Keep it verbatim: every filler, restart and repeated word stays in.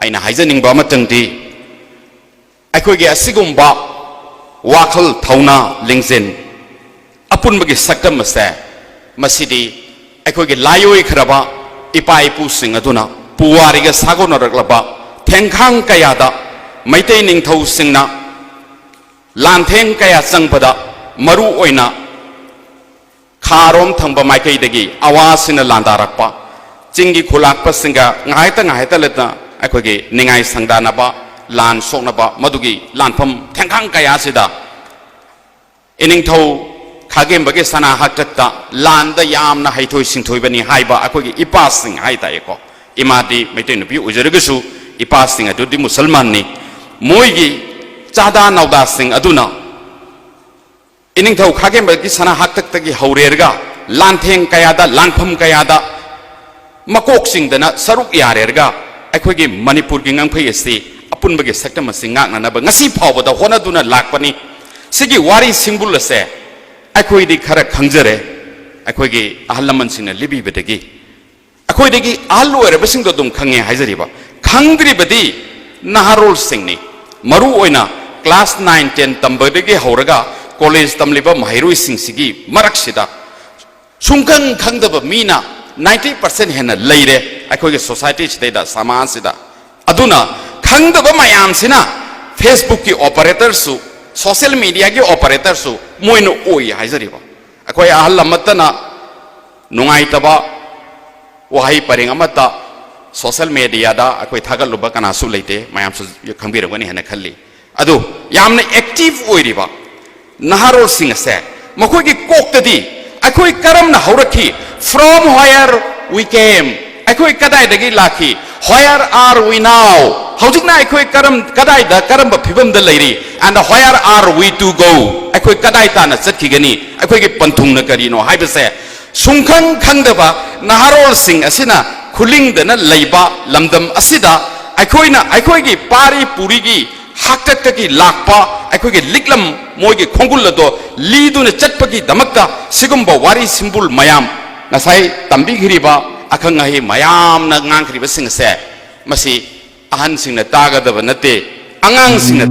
ꯑꯩꯅ ꯍꯥꯏꯖꯅꯤꯡꯕ ꯑꯃꯇꯪꯗꯤ, ꯑꯩꯈꯣꯏꯒꯤ ꯑꯁꯤꯒꯨꯝꯕ ꯋꯥꯈꯜ, ꯊꯧꯅꯥ, ꯂꯤꯡꯖꯦꯜ, ꯑꯄꯨꯟꯕꯒꯤ ꯁꯛꯇꯝ ꯑꯁꯦ, ꯃꯁꯤꯗꯤ ꯑꯩꯈꯣꯏꯒꯤ ꯂꯥꯏꯑꯣꯏꯈ꯭ꯔꯕ ꯏꯄꯥ ꯏꯄꯨꯁꯤꯡ ꯑꯗꯨꯅ ꯄꯨꯋꯥꯔꯤꯒ ꯁꯥꯒꯣꯟꯅꯔꯛꯂꯕ ꯊꯦꯡꯈꯥꯡ ꯀꯌꯥꯗ ꯃꯩꯇꯩ ꯅꯤꯡꯊꯧꯁꯤꯡꯅ ꯂꯥꯟꯊꯦꯡ ꯀꯌꯥ ꯆꯪꯕꯗ, ꯃꯔꯨ ꯑꯣꯏꯅ ꯈꯥꯔꯣꯝ ꯊꯪꯕ ꯃꯥꯏꯀꯩꯗꯒꯤ ꯑꯋꯥꯁꯤꯅ ꯂꯥꯟꯗꯥꯔꯛꯄ, ꯆꯤꯡꯒꯤ ꯈꯨꯂꯥꯛꯄꯁꯤꯡꯒ ꯉꯥꯏꯍꯥꯛꯇ ꯉꯥꯏꯍꯥꯛꯇ ꯂꯩꯇꯅ ꯑꯩꯈꯣꯏꯒꯤ ꯅꯤꯡꯉꯥꯏ ꯁꯪꯗꯥꯅꯕ, ꯂꯥꯟ ꯁꯣꯛꯅꯕ, ꯃꯗꯨꯒꯤ ꯂꯥꯟꯐꯝ ꯊꯦꯡꯈꯥꯡ ꯀꯌꯥꯁꯤꯗ ꯏꯅꯤꯡꯊꯧ ꯈꯥꯒꯦꯝꯕꯒꯤ ꯁꯅꯥ ꯍꯥꯛꯇꯛꯇ ꯂꯥꯟꯗ ꯌꯥꯝꯅ ꯍꯩꯊꯣꯏ ꯁꯤꯡꯊꯣꯏꯕꯅꯤ ꯍꯥꯏꯕ ꯑꯩꯈꯣꯏꯒꯤ ꯏꯄꯥꯁꯤꯡ ꯍꯥꯏ ꯇꯥꯏꯀꯣ, ꯏꯃꯥꯗꯤ ꯃꯩꯇꯩ ꯅꯨꯄꯤ ꯑꯣꯏꯖꯔꯒꯁꯨ ꯏꯄꯥꯁꯤꯡ ꯑꯗꯨꯗꯤ ꯃꯨꯁꯜꯃꯥꯟꯅꯤ꯫ ꯃꯣꯏꯒꯤ ꯆꯥꯗꯥ ꯅꯥꯎꯗꯥꯁꯤꯡ ꯑꯗꯨꯅ ꯏꯅꯤꯡꯊꯧ ꯈꯥꯒꯦꯝꯕꯒꯤ ꯁꯅꯥ ꯍꯥꯛꯇꯛꯇꯒꯤ ꯍꯧꯔꯦꯔꯒ ꯂꯥꯟꯊꯦꯡ ꯀꯌꯥꯗ, ꯂꯥꯟꯐꯝ ꯀꯌꯥꯗ ꯃꯀꯣꯛ ꯆꯤꯡꯗꯅ ꯁꯔꯨꯛ ꯌꯥꯔꯦꯔꯒ ꯑꯩꯈꯣꯏꯒꯤ ꯃꯅꯤꯄꯨꯔꯒꯤ ꯉꯝꯈꯩ ꯑꯁꯤ, ꯑꯄꯨꯟꯕꯒꯤ ꯁꯛꯇꯝ ꯑꯁꯤ ꯉꯥꯛꯅꯅꯕ ꯉꯁꯤ ꯐꯥꯎꯕꯗ ꯍꯣꯠꯅꯗꯨꯅ ꯂꯥꯛꯄꯅꯤ꯫ ꯁꯤꯒꯤ ꯋꯥꯔꯤ ꯁꯤꯡꯕꯨꯜ ꯑꯁꯦ ꯑꯩꯈꯣꯏꯗꯤ ꯈꯔ ꯈꯪꯖꯔꯦ, ꯑꯩꯈꯣꯏꯒꯤ ꯑꯍꯜ ꯂꯃꯟꯁꯤꯡꯅ ꯂꯤꯕꯤꯕꯗꯒꯤ꯫ ꯑꯩꯈꯣꯏꯗꯒꯤ ꯑꯍꯜ ꯑꯣꯏꯔꯕꯁꯤꯡꯗꯣ ꯑꯗꯨꯝ ꯈꯪꯉꯦ ꯍꯥꯏꯖꯔꯤꯕ, ꯈꯪꯗ꯭ꯔꯤꯕꯗꯤ ꯅꯍꯥꯔꯣꯜꯁꯤꯡꯅꯤ꯫ ꯃꯔꯨ ꯑꯣꯏꯅ class nine ten ꯇꯝꯕꯗꯒꯤ ꯍꯧꯔꯒ college ꯇꯝꯂꯤꯕ ꯃꯍꯩꯔꯣꯏꯁꯤꯡꯁꯤꯒꯤ ꯃꯔꯛꯁꯤꯗ ꯁꯨꯡꯈꯪ ꯈꯪꯗꯕ ꯃꯤꯅ ninety percent ꯍꯦꯟꯅ ꯂꯩꯔꯦ ꯑꯩꯈꯣꯏꯒꯤ society ꯁꯤꯗꯩꯗ, ꯁꯃꯥꯖꯁꯤꯗ꯫ ꯑꯗꯨꯅ ꯈꯪꯗꯕ ꯃꯌꯥꯝꯁꯤꯅ Facebook ꯀꯤ operator ꯁꯨ, social media ꯒꯤ operator ꯁꯨ ꯃꯣꯏꯅ ꯑꯣꯏ ꯍꯥꯏꯖꯔꯤꯕ꯫ ꯑꯩꯈꯣꯏ ꯑꯍꯜ ꯑꯃꯠꯇꯅ ꯅꯨꯡꯉꯥꯏꯇꯕ ꯋꯥꯍꯩ ꯄꯔꯦꯡ ꯑꯃꯠꯇ social media ꯗ ꯑꯩꯈꯣꯏ ꯊꯥꯒꯠꯂꯨꯕ ꯀꯅꯥꯁꯨ ꯂꯩꯇꯦ, ꯃꯌꯥꯝꯁꯨ ꯈꯪꯕꯤꯔꯝꯒꯅꯤ ꯍꯥꯏꯅ ꯈꯜꯂꯤ꯫ ꯑꯗꯨ ꯌꯥꯝꯅ active ꯑꯣꯏꯔꯤꯕ ꯅꯍꯥꯔꯣꯜꯁꯤꯡ ꯑꯁꯦ, ꯃꯈꯣꯏꯒꯤ ꯀꯣꯛꯇꯗꯤ ꯑꯩꯈꯣꯏ ꯀꯔꯝꯅ ꯍꯧꯔꯛꯈꯤ, from where we came, ꯑꯩꯈꯣꯏ ꯀꯗꯥꯏꯗꯒꯤ ꯂꯥꯛꯈꯤ, where are we now, ꯍꯧꯖꯤꯛꯅ ꯑꯩꯈꯣꯏ ꯀꯔꯝ, ꯀꯗꯥꯏꯗ, ꯀꯔꯝꯕ ꯐꯤꯕꯝꯗ ꯂꯩꯔꯤ, and where are we to go, ꯑꯩꯈꯣꯏ ꯀꯗꯥꯏ ꯇꯥꯟꯅ ꯆꯠꯈꯤꯒꯅꯤ, ꯑꯩꯈꯣꯏꯒꯤ ꯄꯟꯊꯨꯡꯅ ꯀꯔꯤꯅꯣ ꯍꯥꯏꯕꯁꯦ ꯁꯨꯡꯈꯪ ꯈꯪꯗꯕ ꯅꯍꯥꯔꯣꯜꯁꯤꯡ ꯑꯁꯤꯅ ꯈꯨꯂꯤꯡꯗꯅ ꯂꯩꯕ ꯂꯝꯗꯝ ꯑꯁꯤꯗ ꯑꯩꯈꯣꯏꯅ ꯑꯩꯈꯣꯏꯒꯤ ꯄꯥꯔꯤ ꯄꯨꯔꯤꯒꯤ ꯍꯥꯛꯇꯛꯇꯒꯤ ꯂꯥꯛꯄ ꯑꯩꯈꯣꯏꯒꯤ ꯂꯤꯛꯂꯝ, ꯃꯣꯏꯒꯤ ꯈꯣꯡꯒꯨꯜ ꯑꯗꯣ ꯂꯤꯗꯨꯅ ꯆꯠꯄꯒꯤꯗꯃꯛꯇ ꯁꯤꯒꯨꯝꯕ ꯋꯥꯔꯤ ꯁꯤꯝꯕꯨꯜ ꯃꯌꯥꯝ, ꯉꯁꯥꯏ ꯇꯝꯕꯤꯈ꯭ꯔꯤꯕ ꯑꯈꯪ ꯑꯍꯩ ꯃꯌꯥꯝꯅ ꯉꯥꯡꯈ꯭ꯔꯤꯕꯁꯤꯡ ꯑꯁꯦ, ꯃꯁꯤ ꯑꯍꯟꯁꯤꯡꯅ ꯇꯥꯒꯗꯕ ꯅꯠꯇꯦ, ꯑꯉꯥꯡꯁꯤꯡꯅ꯫